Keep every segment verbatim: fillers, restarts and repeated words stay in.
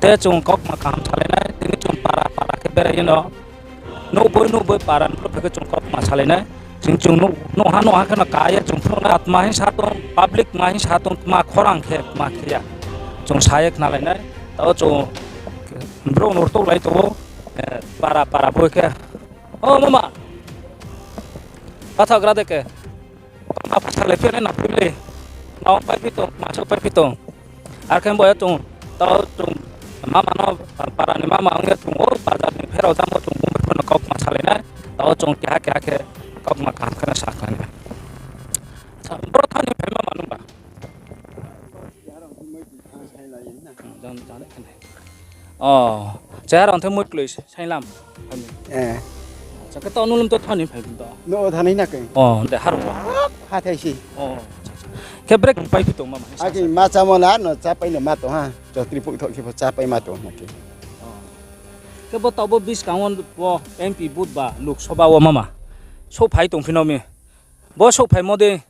Te chung kaukma kaham salai nai, tini chung para para khe berai ye no, nouhboi nouhboi para ni brouh phai khe chung kaukma salai nai. Chung chung nouh, nouhha nouhha khe no ka ye chung phnuh nai, tma hing sa tong, public tma hing sa tong, tma khorang khe, tma khe ya. Chung sa ye khnalai nai. Taoh chung brouh no rtuhlai tong ou, para para boi khe. O mama, pathagra de khe. Apa salai phi nai na phi le. Nao paiphi tong, ma souhpaiphi tong. Ar khe bo ye chung, taoh chung mama no, para ni mama ong ye chung o bazar ni pherao jamo chung bung bai pho no kaukma salai nai. Taoh chung keha keha khe kaukma kaham khe no sakhlai nai. Bro thani phai mama nungba. Jang, jang, jang, jang. O, chehara ong the moi kloi sainglam. Khe taoh nung lum to thani phai to. No thani na khe. O, de har. Hathái se. O, khe brek paiphi tong mama. Ake ma chámo la no chápai no ma tong ha. Chotri puk thok khe pho chápai ma tong ha khe. Khe bo taoh bo buskang wo bo M P booth ba Lok Sabha wo mama souhphai tongphi no mi. Bo souhphaimo de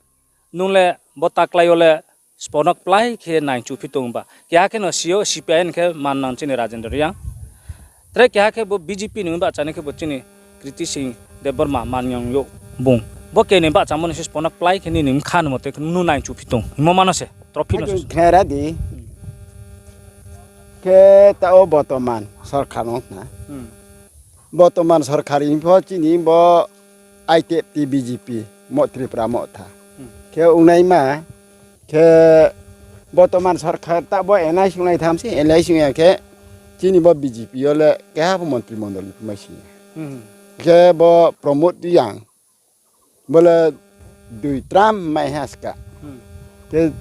nung le bo taklái yo le spono kplái khe naichuphi tong ba. Keha khe no C O C P I M khe mannang chini Rajendra Reang. Tre keha khe bo B J P ni bahcha nai khe bo chini Kriti Sing Debbarma mannang yo bung. Bo keni bahchamo ni se spono kplái khe nini mkha ni mote khe nung naichuphi tong. Himo mano se, trophy no se. Khnara di. Khe taoh wo botoman sorkar no khna. Botoman sorkar ni pho chini bo I T F T B J P, mo Tripura Motha. Khe ongnaima, khe botoman sorkar taoh bo N I C ongnai tham se, N I C ong ya khe chini bo B J P yo le keha pho montri mondol ni pho mai si ya. Khe bo Pramod Reang, bo le dui term mai ha ska. Khe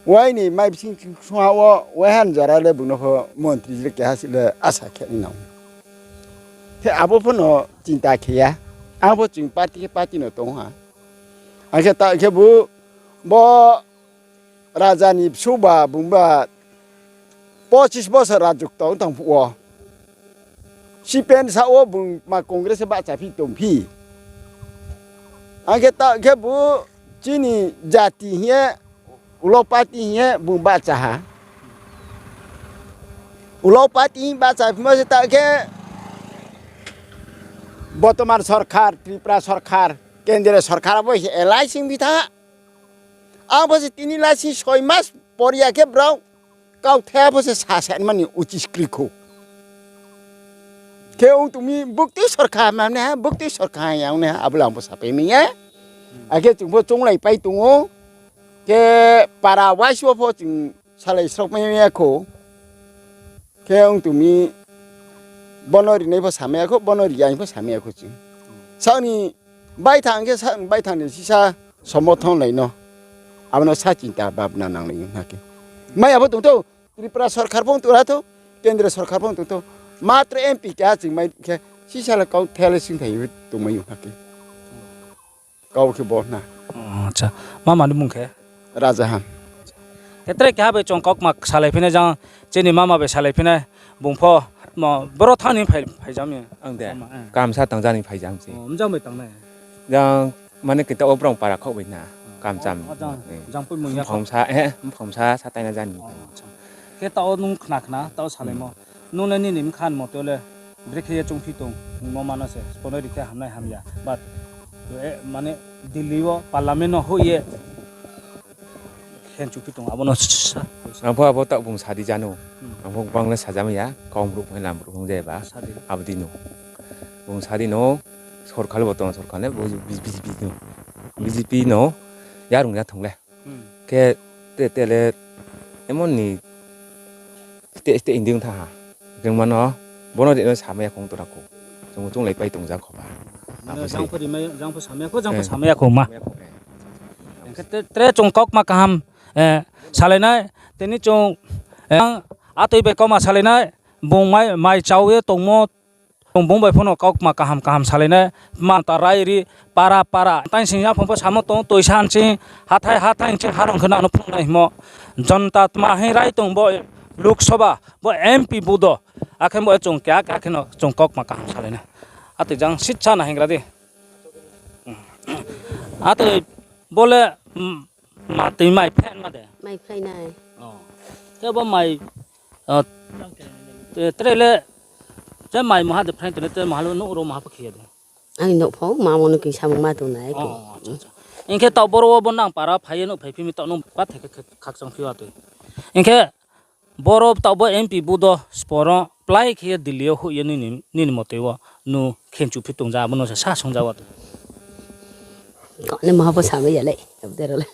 wai ni mai bsing sungha wo waihan jora le bung no pho montri le keha si le asa khe nai nang. Khe abo pho no chinta khe ya. Ang pho chung party khe party no tong ha. Akhe ta khe bu bo raja ni bsuh ba bung ba pochis bosor rajuktong tong phuh wo. C P M sa wo bung ma Congress bahchaphi tongphi. Akhe ta khe bu chini jati hing ye, ulo party hing ye bung bahcha ha. Ulo party hing bahchaphimo se ta khe botoman sorkar, Tripura sorkar, kendriya sorkar abo se L I C ong bi tha. Ang pho se tini lasing soi mas por ya khe brao kauthai pho se sa sa mani uchis kri khou. Khe ong tong mi bukti sorkar ma ne ha, bukti sorkar ya ong ne ha, abo le ang pho sapai mi ya. Akhe chung pho chounglai pai tong ou. Khe para waisu wo pho chung salai srokmai ya khou. Khe ong tong mi, bono rinai pho samai ya khou, bono ri ya hing pho samai ya khou chung. Saoh ni baithang khe, saoh ni baithang ni sisa somothon lai no. Abo no sa chinta babna nanglai hing khe. Mai ya pho tong thou, Tripura sorkar pho tong ra thou, kendriya sorkar pho tong thou. Matro M P keha chung mai khe, sisa le kauthai le singthai tongmai hing khe. Kau khe bo na. Mama ni mung khe? Rajahan. Khe tre keha bai chung kaukma salai phi nai jang, chini mama bai salai phi nai, bung pho, boro thani phai, phaijam ye. Ang de, kamsa tang jani phaijam se. Mjang bai tang nai? Jang, mane kita o brao para khaoh bai na, kamcham. Jang poi mung ya. Mphomsa, eh, mphomsa sa taina jani. Khe taoh nung khna khna, taoh salaimo. Nung le nini mkha ni mote le brekhe ye choungphi tong, hingmo mano se, spono ri khe hamnai hamya. But, mane, Delhi wo parliament no hoih ye khenchuphi tong, abo no sa. Ang pho abo taoh bung sa di jano. Ang pho bang le sajamai ya, kau brouh phai lam brouh phai jai ba. Abo di no. Bung sa di no, sorkar le bo tong sorkar le, bo B J P no. B J P no, yarung ya thong le. Khe te, te le emon ni state, state India ong tha ha. Khe mano, bono de no samai ya khong tora khou. Chung, chounglai pai tong jang kho ba. Jang pho samai ya khou, jang pho samai ya khou ma. Khe te, tre chung kaukma kaham, salai nai, tini chung, atoi bai kaukma salai nai, bung mai, mai chao ye tongmo, Bung bai pho no kaukma kaham kaham salai nai, manta rai ri, para para, tang sing yaphang pho samo tong, toisa nching, hathái hathái nching, harong khe nang no phnuh nai himo. Jonta tma hing rai tong bo Lok Sabha, bo M P budo, akhe bo chung keha keha khe no chung kaukma kaham salai nai. Atoi jang sitsa na hingra di. Atoi bo le, matoi mai phlai ma de? Mai phlai nai. Khe bo mai, Tre le, je mai maha de phraing tong le, tre maha le nouh ro maha pho khe ya de. Aini nouh pho, ma mo no kingsamung ma tong nai khe. Hing khe taoh boro wo bo nang para phai ye nouh phai phi mi taoh nung bathai khe khakchang phi wa tui. Hing khe boro taoh bo M P Budo Sporo plái khe ye Delhi yo hoih ye nini, nini motoi wo nu khenchu phi tong ja, abo no se sa sung ja wa tui. Kau ni maha pho samai ya le, abo de ro le.